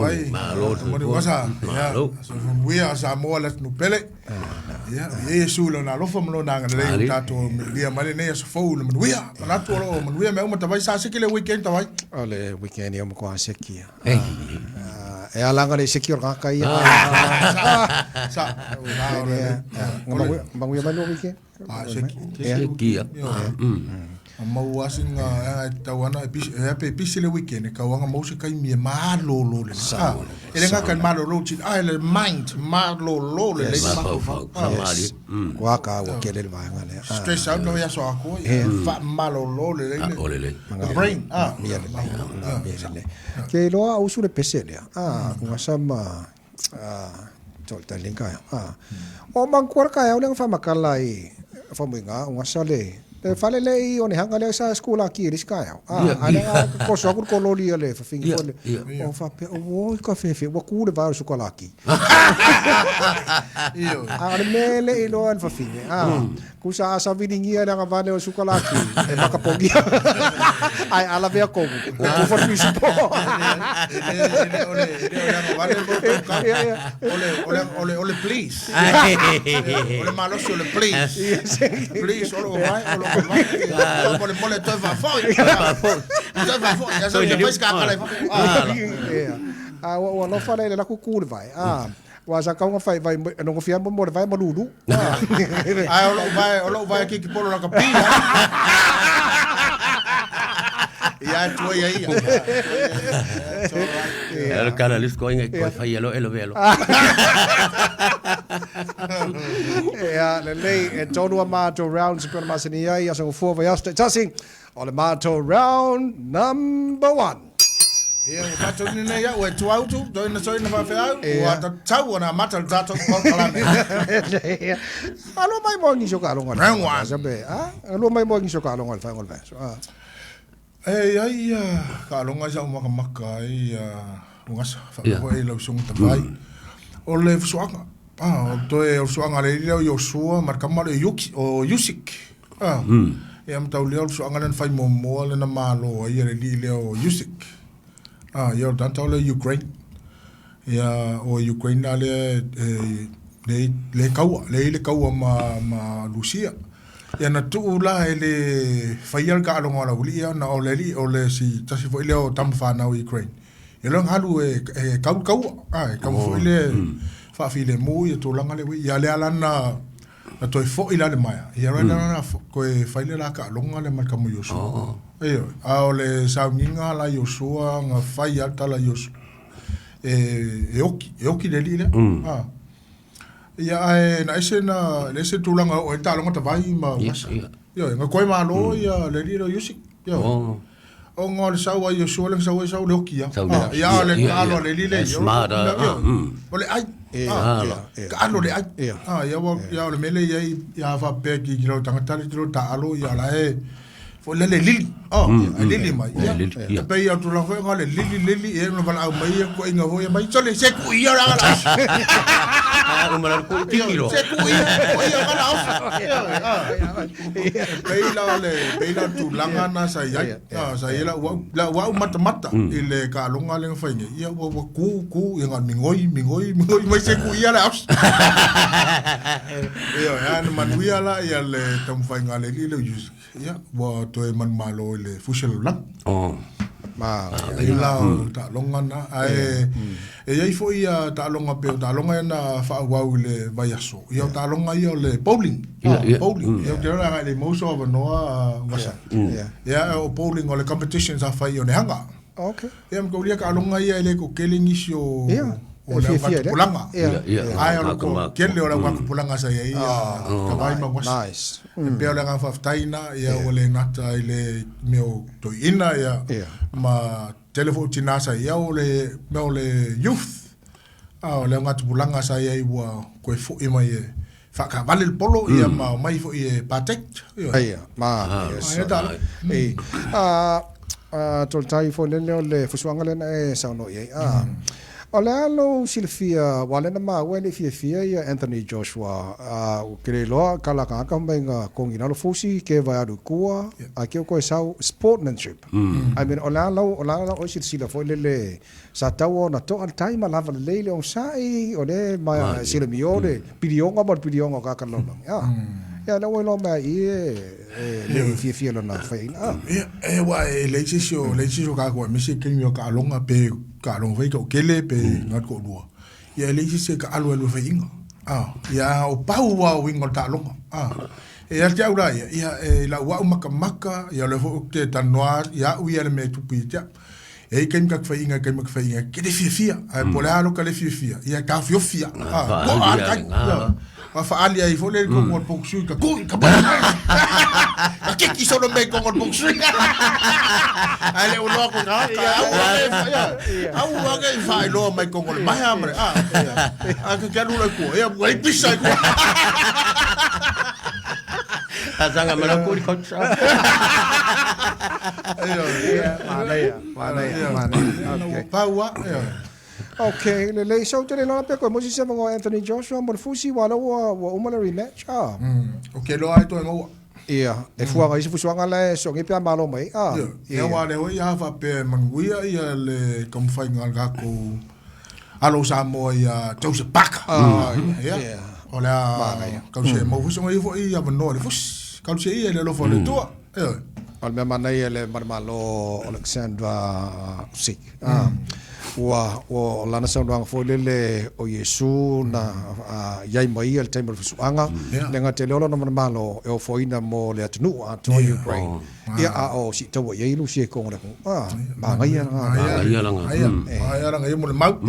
Tavai. Malo le Manu soifua. Vasa. Ia, Malo. soifua manuia Samoa le atunuu pele. Ia, ia Iesu i lona alofa ma lona agalelei ua Ali. tatou milia mai lenei aso fou i le manuia. Manatu o lo o manuia mea uma Tavai sa siki le weekend Tavai. O le weekend ia matua seki ia. Ei. E ala anga le seki o le tagata ia. Sa, sa, o le, Nga manuia mai lua weekend. Ah, seki. Seki ia. Mau asinga e tau ana e pisi e pe pisi le weekend e kau anga mau se kai mi e malolo le. Ah, e le ngaka malolo ti ah le mind malolo le le Mafau fau. Samali. Kua ka ua kele le vaega lea. Stress out no ya so ako fa malolo le le. O le le. The brain ah. Mia lelei. Mia lelei. Ke iloa usu le pese lea. Ah, unga sama ah tol talinga. Ah. O mangkua ka au le whamakala i whamuinga unga sa le le fale le i o ne hanga le sa skula ki ris ka au. Ah, ale nga ko so ku ko loli le fa fingi Ia, fole. ia. O fa pe o oi ka fefe wa ku le va su ka laki. Io. A le mele i loa le fafine. Ah, ku sa asa viningia le vale o sukalaki e makapogia. Ai ala vea kogu. O ku fa pisu po. Ele ele ole ele ole anga vale mo ka. Ole ole ole ole please. Ole malosi ole please. Please ole o mai ole o mai. Ole mole toi fa foi. Toi fa foi. Ya so ya fai ska kala. Ah. Ah, ua ua lofa le le laku ku le vai. Ah, ua sa kaunga fai vai no fia mo le vai malulu. Ah. Ai o lou vai o lou vai kiki polo la kapila. Ia tua ia ia. E le kala lis ko inga ko fai elo elo velo. Ia, lelei, e tolu a mātou rounds e pena masani ai, aso fua vai aso tasi, o le mātou round number 1. Ia o tātou ni nei au e tua autu, toi na soi na whawheau, ua tau ona mata le tātou ko kalame. Alo mai mo ngi so ka longa. Round one. Sabe, ah, alo mai mo ngi so ka longa le whainga o le vaiaso. Ah. E ai ka longa sa umaka maka ai ungasa whakahoi lau sunga tawai. O le fusuanga. Ah, o toe o fusuanga le leo Joshua markama le Yuki o Yusik. Ah. Ia matau leo fusuanga le whai momoa le na malo ai le li leo Yusik. Ah, ia o tanta o le Ukraine. Ia o Ukraine na le le le kaua, le le kaua ma ma Lucia. Ia na tuu la e le whaial ka alonga la uli ia na o le li o le si tasi fo ile o tamawhanau Ukraine. Ia long halu e e kau kaua. Ah, e kau fo ile whaafile mu ia tōlanga le wei. Ia le ala na na toi fo ila le maia. Ia rai na ko e whaile la ka alonga le marka mo Joshua. Eio, a o le saunginga la Joshua nga whai alta la Joshua. E e oki, e oki le li le. Ah. Ia ae na ese na le ese tūlanga o e tālonga tawai ma Ia, wasa. ia. Ia, nga koe malo ia le li le Yusik. Ia. Oh. O ngā le sau ai Joshua le sau ai sau le oki ia. Sau le Ah, oki, Ia le ia, kaalo ia. le li le. E smart, ah, Ia, O le ai. Ah, Ia, ia. Kaalo le ai. Ia. Ah, ia wa ia o le mele ia ia fa pe ki ki ro tangata le tiro taalo ia la e. Fo le le lili. Oh, ia, lili mai. Le lili, ia. Pe ia tu la fo ngā le lili lili e no vala au mai ia ko inga fo ia mai sole se ku ia la la. Ah, o mala ko tiki lo. Se ku ia, ku ia ka la ofa. Pei la le pei la tulaga na sa iai. Ah, sa ia la ua la ua mata mata i le ka longa le fai nge. Ia ua ua ku ku ia nga mingoi mingoi mingoi mai se ku ia la ofa. Ia ia na manuia la ia le taumafai nga le li le music. Ia ua toe manumalo i le fusi o le lalolagi. Oh. Ma, I la o taaloga na ae e iai foʻi ia taaloga pe o taaloga ia na faaauau i le vaiaso ia o taaloga ia o le bowling. Ia, ia. Bowling ia ou te iloa agai le mauso avanoa gasa. ia. Ia o bowling o le competition sa fai o ne hanga. Okay. Ia ma kaulia taaloga ia e le kokele nisi o Ia. o le E fiafia lea. augatupulaga. Ia. Ia, ia. Ae o le Ka ma- kele o le augatupulaga sa iai ia tavai ma gasa. Nice. E pea o le aga faafetaina ia ua le gata i le mea o toeaina ia Ia. ma tele foi o tinā sa ia o le mea o le youth. A o le augatupulaga sa iai ua koe foʻi mai e faakavale le polo ia ma omai foʻi e partake. Ia. Ia, ma, yes. Ia tala. E, ah, ah, toltai fo lele o le fusuanga lena e sauno i ai. Ah, O le a lou silafia, aua lea na maua e le i fiafia ia Anthony Joshua, a ua ke le iloa kala tagata mai ga kogi i lalo fusi ke vae alu i tua, a ke o koe sau sportmanship. I mean, o le a lau, o le a lau oi silasila foi lele, sa tau ona to'a le tai ma lava lelei le onosai, o lea ma silamio le pilioga ma le pilioga o tagata lalolagi, a. Ia, lea ua iloa mai lava i i e le i fiafia i lona faiaina, a. Ia, e aua e leai se isi o, leai se isi o kākou aemaise taimi o taaloga pe taaloga foi toatele pe tagata toalua, ia e leai se isi e taalo e alu e faiaina. A, ia a o pau lava o uiga o le taaloga. A, e ia te au la ia, ia e lau au makamaka, ia o lea foi ou te talanoa ia au ia le mea e tupu ia te au. E i ai taimi ta te faiaina ai taimi ta te faiaina ai, e te le fiafia, ae po o le a lota le fiafia, ia e taofiofi lava. A, toa lava le tai. Ia, ma faaali ai foi lea i totonu o le boxui, ka tui, ka pai. Ka kiki solo mea i totonu o le boxui. Ae le o loa ko tagata, aua ne, ia, aua ne i faailoa mai totonu o le maea ma le, a, a ke ke alu la i tua, ia, ua i pisa i tua. A sanga ma lau kuri coach. Ia, manaia, manaia, manaia. Okay. Pau a, ia. Okay, lelei. So, te le loa pe koe mo se avanoa Anthony Joshua mo le fusi, ua lea ua, ua uma le rematch, ah. O ke loa ai toe maua. Ia, e fuaga isi fusuaga la e sogi pe a malo mai, ah. Ia, ia aua lea foi a faapea e manuia ia le taumafaiga a le tatou alo o Samoa ia Joseph Parker. Ah, Ia, ia. o le a Manaia. tausia e maua foi soga ia foi avanoa i le fusi. Tausia ia i le alofa o le Atua. Ioe. O le mea manaia le manumalo Alexandra Usyk. Ah, ua, ua, o lana saunoaga foi lele o Iesu na i ai ma ia i le taimi o le fusuaga, le gata i le ola o lona manumalo e ofoina mo le atunuu atoa o Ukraine. Ia, a o siitaua i ai Lusia i totonu o le atunuu. Ah, manaia lana. Manaia lana. Manaia lana ia mo le mau.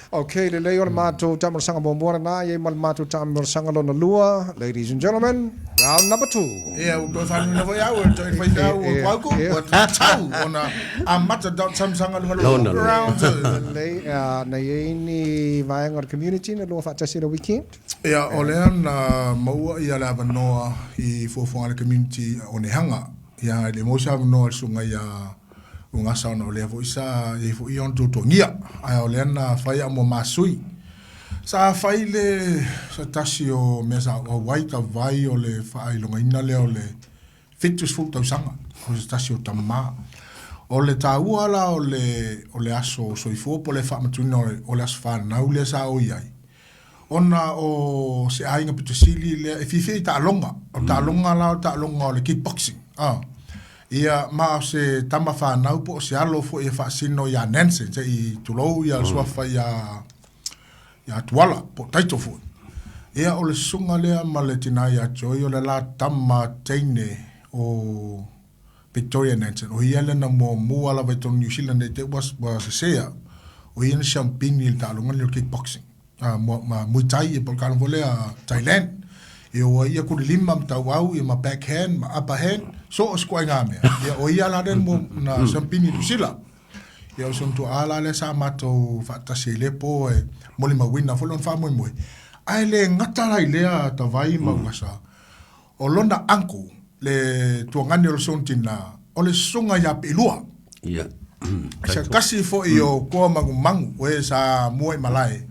Ok, lelei o le matou taamolosaga muamua lena, i ai ma le matou taamolosaga lona lua, ladies and gentlemen, round number two. Ia, ua toe faanuna foi au e toe fai au o Pauku, ua tatau ona amata taamolosaga lona lua. Round two. Lelei, na i ai ni vaega o le community na lua faatasi i le weekend? Ia, o lea na maua ia le avanoa i fuafuaga a le community o Nehanga. Ia, e le maua se avanoa i le susuga ia Ugasa ona o lea foi sa i ai foi ona tuatuagia, ae o lea na fai a mo masui. Sa fai le se tasi o mea sa auau ai ka vai o le faailogaina lea o le 70 tausaga o se tasi o tama. O le taua la o le o le aso soifua po o le faamatuina o le aso fanau lea sa o i ai, ona o se aiga pito sili lea e fiafia i taaloga. O taaloga la o taaloga o le kickboxing. Ah. Ia, ma o se tama fanau po o se alo foi e faasino iā Nansen, se i tulou ia le suafa iā, iā Tuala, po o Taito foi. Ia, o le susuga lea ma le tinā iā Joy, o le la tama teine o Victoria Nansen, o ia lea na muamua lava i totonu o Niu Sila nei te ua, ua sesē au, o ia na siampini i le taaloga lenei o le kickboxing. A, mua, ma Muay Thai, ia po o le taaloga foi lea a Thailand. Ia ua ia kuli lima ma tauau, ia ma backhand ma upper hand, so o se ituaiga mea. Ia o ia la lea na, na siampini i Niu Sila. Ia o si ona tuaa la lea sa matou faatasi ai i lea po e molimauina foi lona faamoemoe. Ae le gata la i lea tavai ma ugasa, O lona uncle, le tuagane o le sona tinā, o le susuga ia Piilua. Ia. Se tasi foi o koa magumagu o e sa mua i malae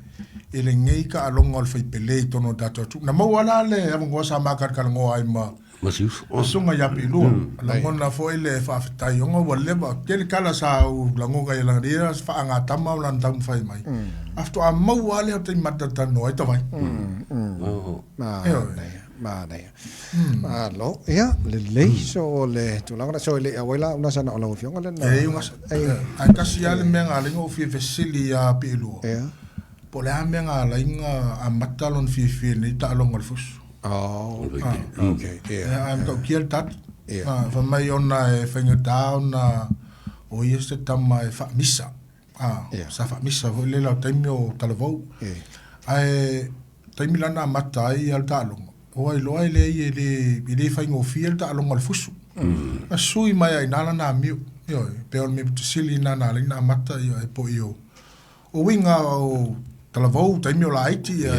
i lenei taaloga o le faipele i totonu o le tatou atunuu. Na maua la le avanoa sa makalakalanoa ai ma Ma si uso. le susuga ia Piilua. Lagona foi le faafetai ona ua leva, tele tala sa ou lagona i lana ia faagatama ma lana taumafai mai. Ae faatoa maua lava lea o taimi matalatalanoa ai tavai. Manaia, manaia. Malo, ia, lelei, so o le tulaga lea, so e le i auai la Unasa na o lau Afioga lea na. E Unasa, ae tasi lava le mea na ala ai ona ou fia fesili ia Piilua, po o le a mea na ala ai ona amata lona fiafia i lenei taaloga o le fusu. Oh, okay, ia. Ae matautia le tali. Fai mai ona e faigata ona o ia se tama e faamisa. Sa faamisa foi le la o taimi o talavou. Ae taimi la na amata ai le taaloga, ua iloa e leai e le, e le faigofie le taaloga o le fusu. Na sui mai lava i ina lana amio. Ioe, pei o le mea pito sili lena na ala ai ona amata, ioe, po o o uiga o talavou, taimi o laiti, ia,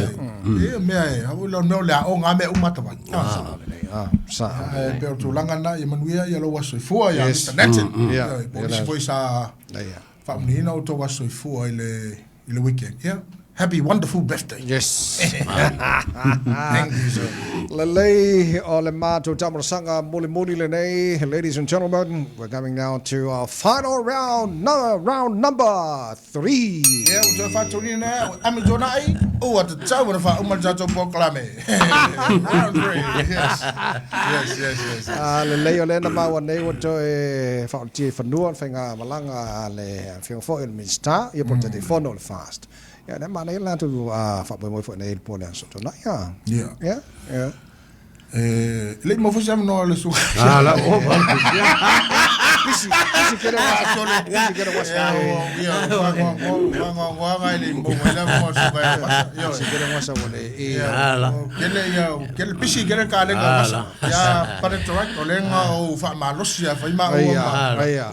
ia mea e, a o le mea o le aoga lava mea uma tavai. Ae pei o le tulaga lena, ia manuia ia lou aso soifua ia Mister Nansen. Ioe, po o nisi foi sa Faamanuiaina outou aso soifua i le i le weekend. Ia, happy wonderful birthday. Yes. Thank you, sir. Lelei o le matou taamolosaga mulimuli lenei. Ladies and gentlemen, we're coming now to our final round, no, round number 3. Ia, ua toe faatulina ea, ame tuanai, ua tatau ona faauma le tatou polokalame. Round 3. Yes. Yes, yes, yes. Ah, lelei o lea na maua nei ua toe faaolotia i fanua le faigamalaga a le Afioga foi o le Minisita, ia po o le Taitaifono o le FAST. Ia, lea manaia le latou faamoemoe foi nei i le po o le Aso Toonai. Ah. Ia. Ia, ia. E le i maua foi se avanoa o le suka. Ah, la o ba. Pisi, pisi kere wasa. Pisi kere wasa. Ia, fagoagoaga e le i maua mai le avanoa o le suka e wasa. Ia, Pisi kere wasa ua le e. Ah, la. Kele ia, kele pisi kele ka lenga Ah, wasa. la. Ia, pare torak o lenga o faamalosi a fai ma ua Aia, ma. aia,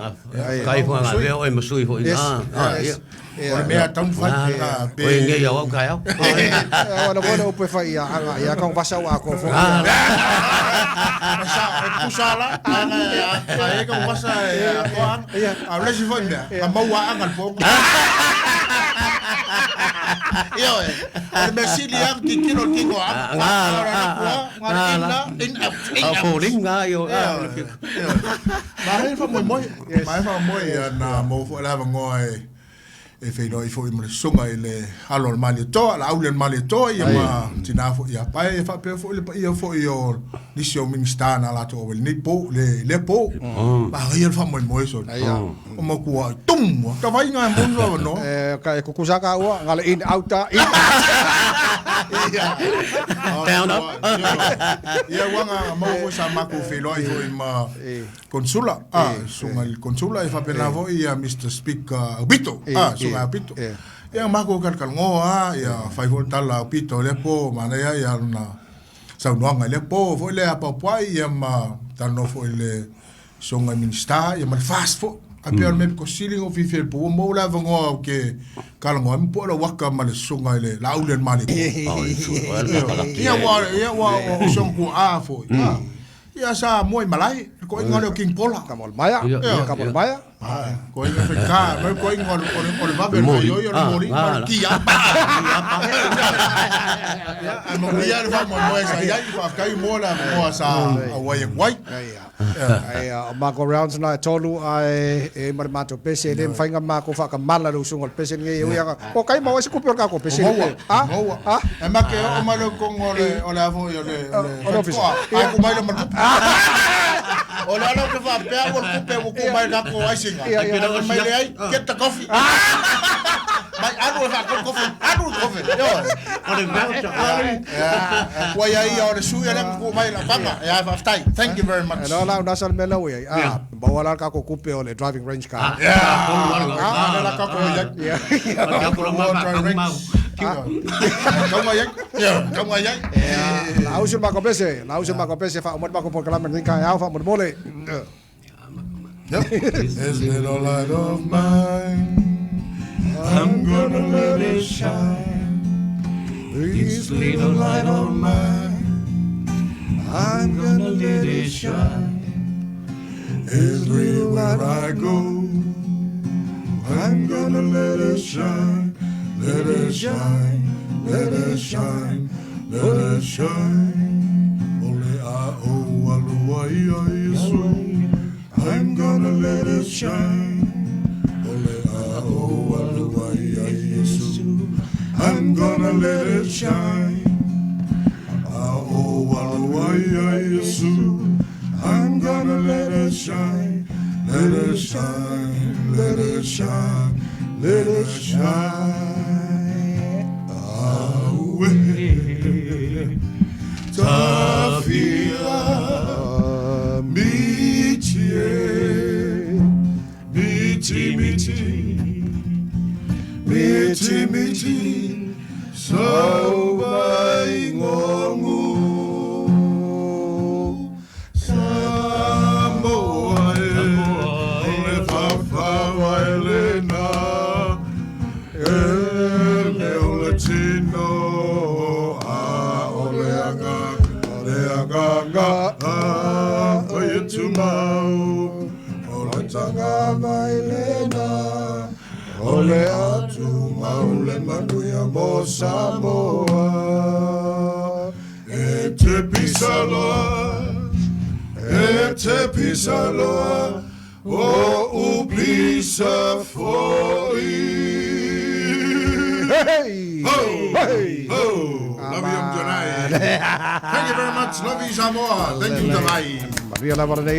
aia. Kai fo nga veo e masui fo Yes, ina. Ah, yes. ia. O le mea tau fai Ah, pe. O nge ia au kai au. Ona bona upe fai ia anga ia kong vasa wa ko fo. Ah, la. Sa, e pusa la, a e ka wasa e a toa anga. A le si foi mea, a maua anga le ponga. Ia oe, o le mea sili anga ti tiro le tiko anga. Nga, Ora na kua, nga nga, in la, in out, in Au out. fo ling nga io. Ia oe, ia oe. Ma hei wha moi moi, ma hei wha moi na mou fo le ngoa e e whainoi fo i ma le sunga i le alo o le Malietoa, la aule o le Malietoa, ia ma tina fo ia pae, e whapea fo i le paia fo i o nisi o minista na lato o le nei po, le po. Ma hei le wha moi moi so. O makua, tum, ka vai ngā monu awa no. Eh, ka e kukusaka ua, ngale in out in. Ia. Down up. Ia wanga mau fo sa mako whainoi fo i ma konsula. Ah, sunga i konsula e whapena fo i Mr. Speaker Aupito. Ah, sunga Aupito. Ia mako kalkal ngoa, ia whai fo tala Aupito le po, mana ia ia na saunoaga i le po foi le apaopo ai ia ma talanoa foi i le susuga i Minisita ia ma le FAST foi ae pei o le mea pito sili ona fiafia i le pua mo le avanoa ou te kalagoa ai ma po'e lau aka ma le susuga i le laauli o le Maleko. Ia ua ia ua o se tua'a foi ia sa moa i malae le koiga lea o King Pola. Ka mo le maia, ka mo le maia. Koiga faigā mai koiga o le vave o le faioi o le moli ma le kia ia ae manuia le faamoemoe sa i ai faafetai mo le avanoa sa auai atu ai. Aia. Aia, o mako rounds na e tolu ae e ma le matou pese e le mafai ona makou faakamala le usuga o le pese lenei e ui aga o kai maua ai se kupe o le kakou pese Maua, a maua. a E make oo mai le kogo o le o le a foi o le o le O le ofisa. faitotoa, ae ku mai le ma le kupe. O le ala ou te faapea ua le kupe ua ku mai le tatou aisinga. Ia, ia. Ae mai leai, get the coffee. Mai alu e faatolu kofe, alu le kofe. Ioe. O le voucher. Ia, ua ia ia o le sui alea ma ku mai lau paga. Ia, faafetai. Thank you very much. E loa la unasa le mea la ua i ai a maua la le kakou kupe o le driving range ka. Ia, a le la kakou i ai. Ia. La usu le makou pese, la usu le makou pese faauma le makou polokalame lenei taeao faamolemole. This little light of mine, I'm gonna let it shine. This little light of mine, I'm gonna let it shine. Everywhere I go, I'm gonna let it shine. Let it shine, let it shine, let it shine. Ole a o alua ia Yesu. I'm gonna let it shine. Ole a o alua ia Yesu. I'm gonna let it shine. A o alua ia Yesu. I'm gonna let it shine. Let it shine, let it shine, let it shine. Away. Tafia miti e, miti miti miti miti sau vai ngongu Samoa e, o le fafawa e lena e le o le tino a o le agaga o le agaga a o e tumau o le taga vai lena. le a tumau le manuia mo Samoa. E te pisaloa, e te pisaloa, o u pisa foi. Hey! Ho! Hey! Ho! Love you, tonight. Thank you very much. Love you, Samoa. Thank you, Tavai. Manuia lava lenei.